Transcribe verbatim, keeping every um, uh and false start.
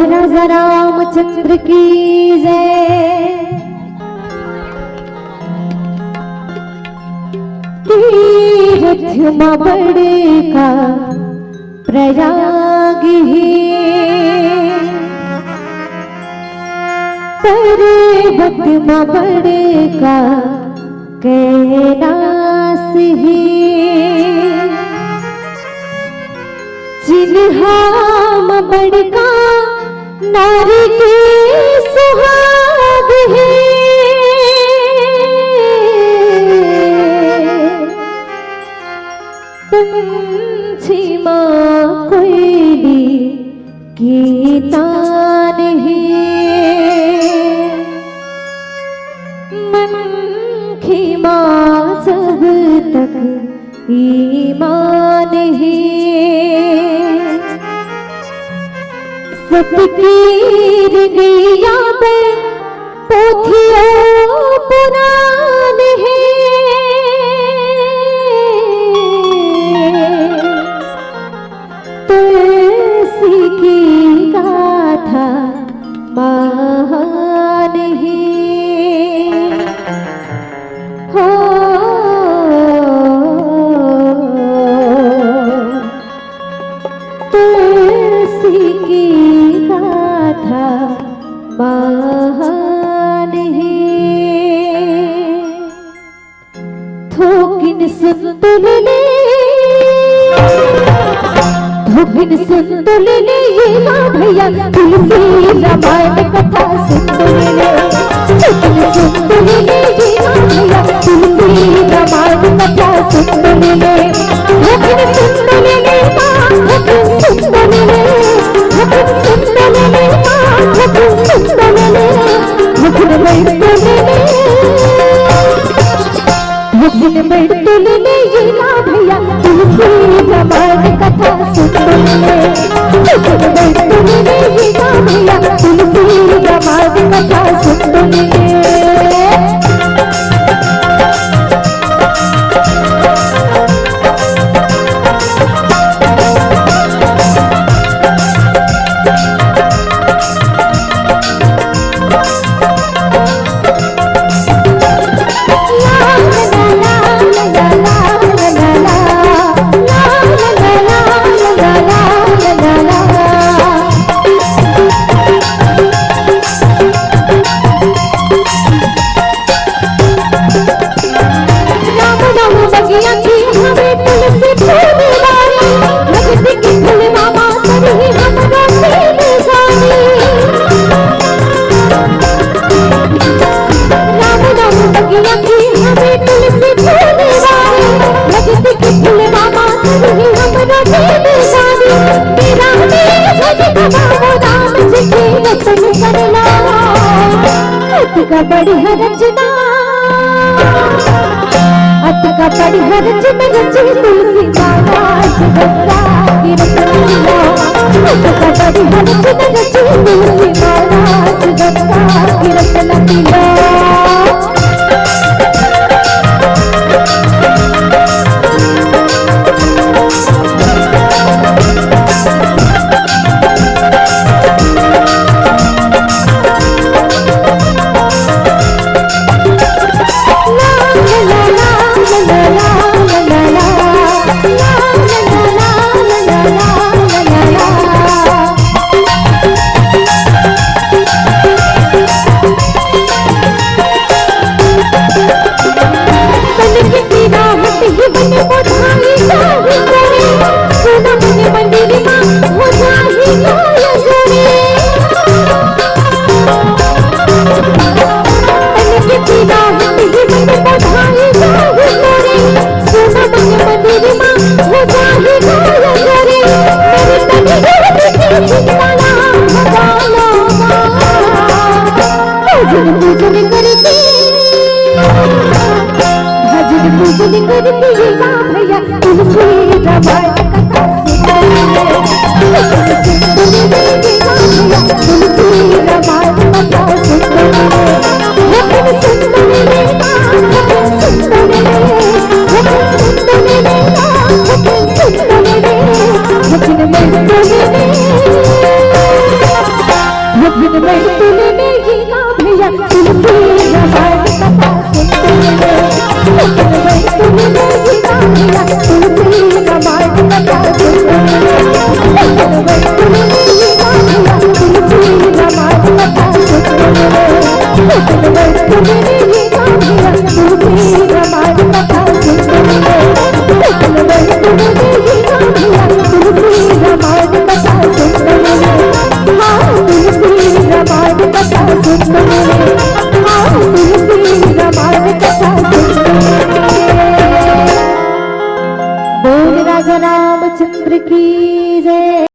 राजा रामचंद्र की जय। तीरथ मा बड़का प्रयाग हे, पर्वत मा बड़का कैलास हे। चिन्हा म बड़का नारी के सुहाग हे। पंछी म कोयली के तान हे। मनखे म जब तक ईमान हे। सत की रंगैया में पोथियो पुरान हे। तुलसी की गाथा महान हे। हो, तुलसी की गाथा महान हे। थोकिन सुन तो ले ले, थोकिन सुन तो ले ले, ये ना भैया, तुलसी रामायण कथा सुन तो ले ले। थोकिन सुन तो ले ले, ये ना भैया, तुलसी रामायण कथा सुन तो ले ले। थोकिन सुन तो ले ले, माँ, थोकिन सुन तो ले ले। थोकिन सुन तो ले ले, माँ, थोकिन सुन तो ले ले। थोकिन बैठ तो ले ले। भजन में तुलने ये ना भैया, तुलसी रामायण कथा सुन ले। भजन में तुलने ये ना भैया, तुलसी रामायण कथा सुन ले। राम नाम बगिया की हमें तुलसी फूल वाली, भक्ति की फूल मामा करही हमरो दिल जानी। राम नाम बगिया की हमें तुलसी फूल वाली, भक्ति की फूल मामा करही हमरो दिल जानी। तेरा में भज भवाओ राम जी के दर्शन करना। अतिका बढ़िया रचना, अतिका बढ़िया रचना रची तुलसी महाराज गंगा की रचना। अतिका बढ़िया रचना रची तुलसी महाराज गंगा की रचना। भजन पूजन करके, भजन पूजन करके ये ना भैया तुलसी रामायण कथा सुन ले। तुलसी रामायण कथा सुन ले। भजन सुन ले, भजन सुन ले, भजन सुन ले, भजन सुन ले, भजन सुन ले।